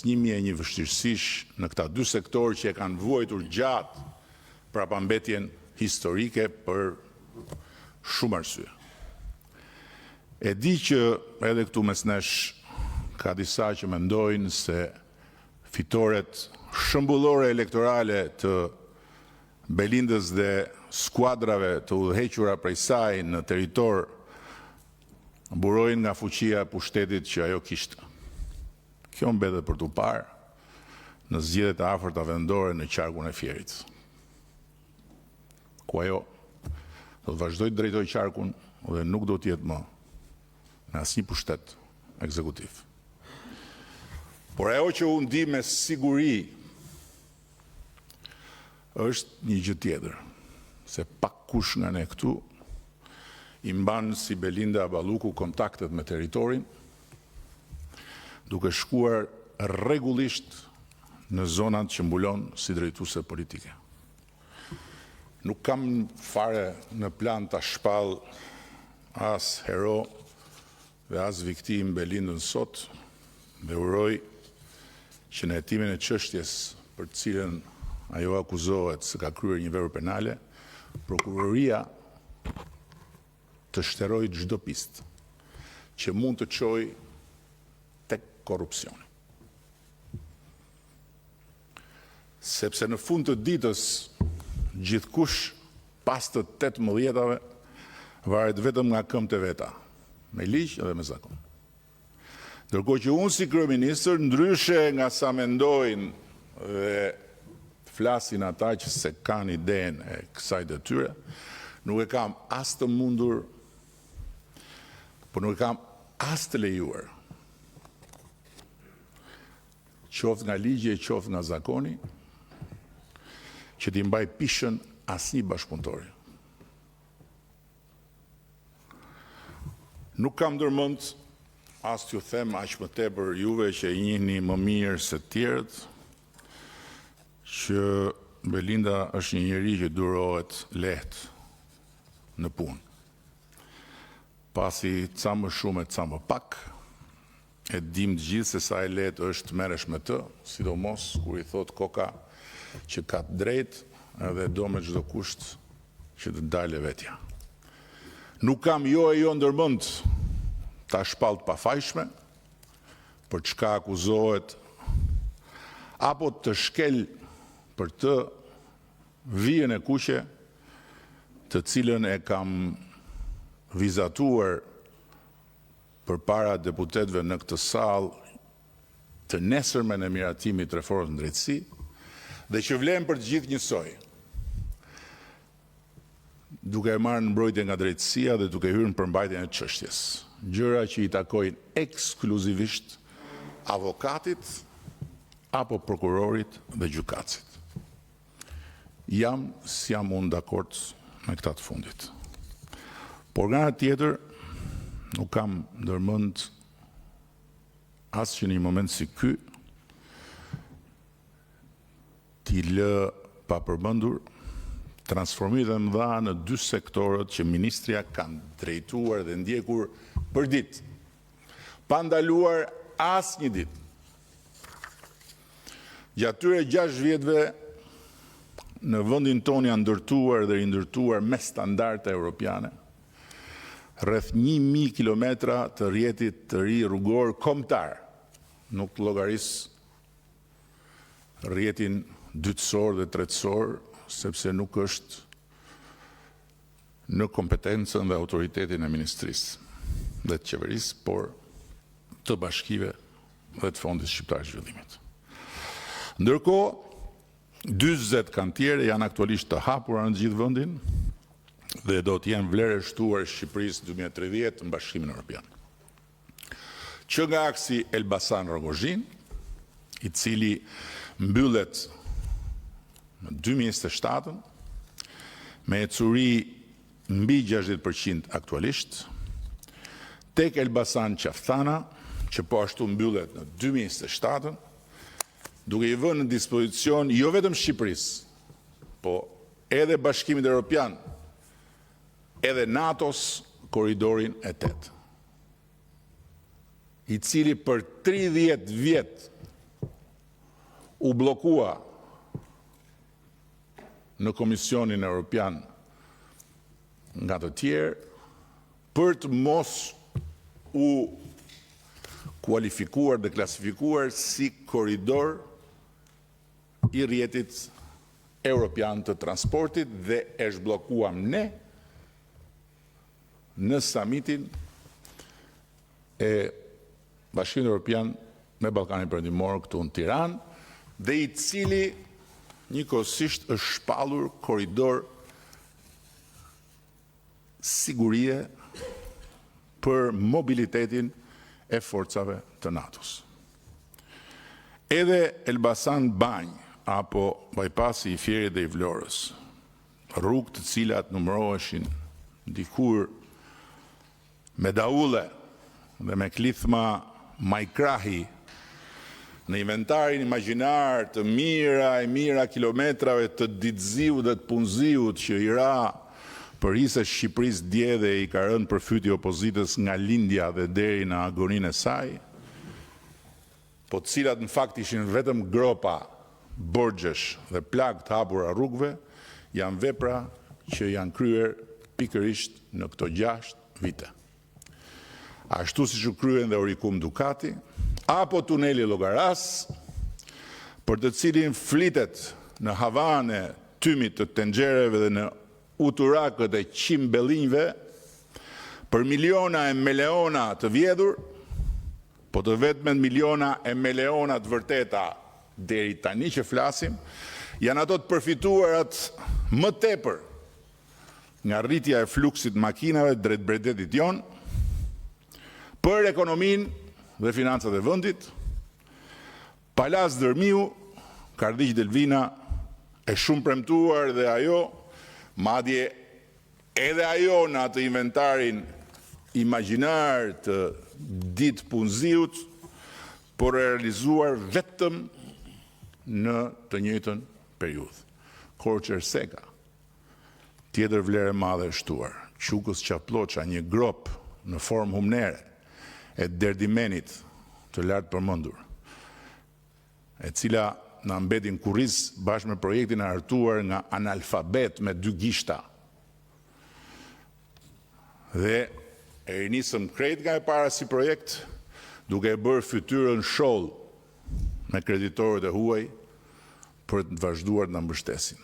1001 vështirësish në këta dy sektorë që e kanë vuajtur gjatë prapambetjen historike për shumë arsye. E di që edhe këtu mes nesh ka disa që mendojnë se fitoret shembullore elektorale të Belindës dhe skuadrave të udhëhequra prej saj në territor burojnë nga fuqia e pushtetit që ajo kishte. Kjo mbetet për t'u parë në zgjedhjet e afërta vendore në qarkun e Fierit, ku ajo do të vazhdojë të drejtojë qarkun dhe nuk do të jetë më në asnjë pushtet ekzekutiv. Por ajo që unë di me siguri është një gjë tjetër, se pak kush nga ne këtu i mban si Belinda Balluku kontaktet me territorin, duke shkuar rregullisht në zonat që mbulon si drejtuese politike. Nuk kam fare në plan ta shpall as hero dhe as viktimë Belindën sot dhe uroj që në hetimin e çështjes për të cilën ajo akuzohet se ka kryer një vepër penale, prokuroria të shterojë çdo pistë që mund të çojë tek korrupsioni. Sepse në fund të ditës gjithkush pas të 18-tave varet vetëm nga këmbët e veta, me ligj dhe me zakon. Ndërkohë që unë si kryeministër, ndryshe nga sa mendojnë dhe flasin ata që s'e kanë idenë e kësaj detyre, nuk e kam as të mundur, por nuk e kam as të lejuar, qoftë nga ligji e qoftë nga zakoni, që t'i mbaj pishën asnjë bashkëpunëtori. Nuk kam ndërmend as t'ju them aq më tepër juve që e njihni më mirë se të tjerët, që Belinda është një njeri që durohet lehtë në punë. Pasi ca më shumë e ca më pak, e dimë të gjithë se sa e lehtë është të merresh me të, sidomos kur i thotë koka që ka të drejtë edhe do me çdo kusht që të dalë e vetja. Nuk kam jo e jo ndërmend ta shpall të pafajshme për çka akuzohet apo të shkel për të vijën e kuqe të cilën e kam vizatuar përpara deputetëve në këtë sallë të nesërmen e miratimit të reformës në drejtësi dhe që vlen për të gjithë njësoj. Duke e marrë në mbrojtje nga drejtësia dhe duke hyrë në përmbajtjen e çështjes, gjëra që i takojnë ekskluzivisht avokatit apo prokurorit dhe gjykatësit. Jam, s'jam unë dakord me këta të fundit. Por nga ana tjetër, nuk kam ndërmend as që në një moment si ky t'i lë pa përmendur transformimet e mëdha në dy sektorët që ministrja ka drejtuar dhe ndjekur përditë, pa ndaluar asnjë ditë. Gjatë këtyre 6 vjetëve në vendin tonë janë ndërtuar dhe rindërtuar me standarde europiane rreth 1000 kilometra të rrjetit të ri rrugor kombëtar. Nuk llogaris rrjetin dytësor dhe tretësor, sepse nuk është në kompetencën dhe autoritetin e ministrisë dhe të qeverisë, por të bashkive dhe të Fondit Shqiptar të Zhvillimit. Ndërkohë, 40 kantiere janë aktualisht të hapura në të gjithë vendin dhe do të jenë vlerë e shtuar e Shqipërisë 2030 në Bashkimin Evropian. Që nga aksi Elbasan-Rrogozhinë, i cili mbyllet në 2027-ën me ecuri mbi 60% aktualisht, tek Elbasan Qafë-Thana, që po ashtu mbyllet në 2027-ën, duke i vënë në dispozicion jo vetëm Shqipërisë, po edhe Bashkimit Evropian, edhe NATO-s korridorin e 8, i cili për 30 vjet U bllokua në Komisionin Europian nga të tjerë për të mos u kualifikuar dhe klasifikuar si korridor i rrjetit europian të transportit dhe e zhbllokuam ne në samitin e Bashkimit Europian me Ballkanin Perëndimor këtu në Tiranë dhe i cili njëkohësisht është shpallur korridor sigurie për mobilitetin e forcave të NATO-s. Edhe Elbasan Banjë apo bypass-i i Fierit dhe i Vlorës, rrugë të cilat numëroheshin dikur me daulle dhe me klithma majkrahi në inventarin imagjinar të mijëra e mijëra kilometrave të ditëziut dhe të punëziut që i ra për hise Shqipërisë dje dhe i ka rënë për fyti opozitës nga lindja dhe deri në agoninë e saj, po të cilat në fakt ishin vetëm gropa borxhesh dhe plagë të hapura rrugëve, janë vepra që janë kryer pikërisht në këto 6 vite. Ashtu siç u kryen dhe Orikum Dukati, apo tuneli i Llogarasë, për të cilin flitet në havanë e tymit të tenxhereve dhe në uturakët e qimbellinjve, për miliona e meleona të vjedhur, po të vetmet miliona e meleona të vërteta deri tani që flasim, janë ato të përfituarat më tepër nga rritja e fluksit të makinave drejt bregdetit Jon, për ekonominë dhe financat e vendit, Palasë Dhërmiu, Kardhiq Delvina, e shumë premtuar dhe ajo, madje edhe ajo në atë inventarin imagjinar të ditë punëziut, por e realizuar vetëm në të njëjtën periudhë. Korçë Erseka, tjetër vlerë e madhe e shtuar, Qukës Qafë Plloça, një gropë në formë humnere e Derdimenit të lartpërmendur, e cila na mbeti në kurriz bashkë me projektin e hartuar nga analfabet me dy gishta. Dhe e rinisëm krejt nga e para si projekt, duke e bërë fytyrën sholl me kreditorët e huaj për të vazhduar të na mbështesin.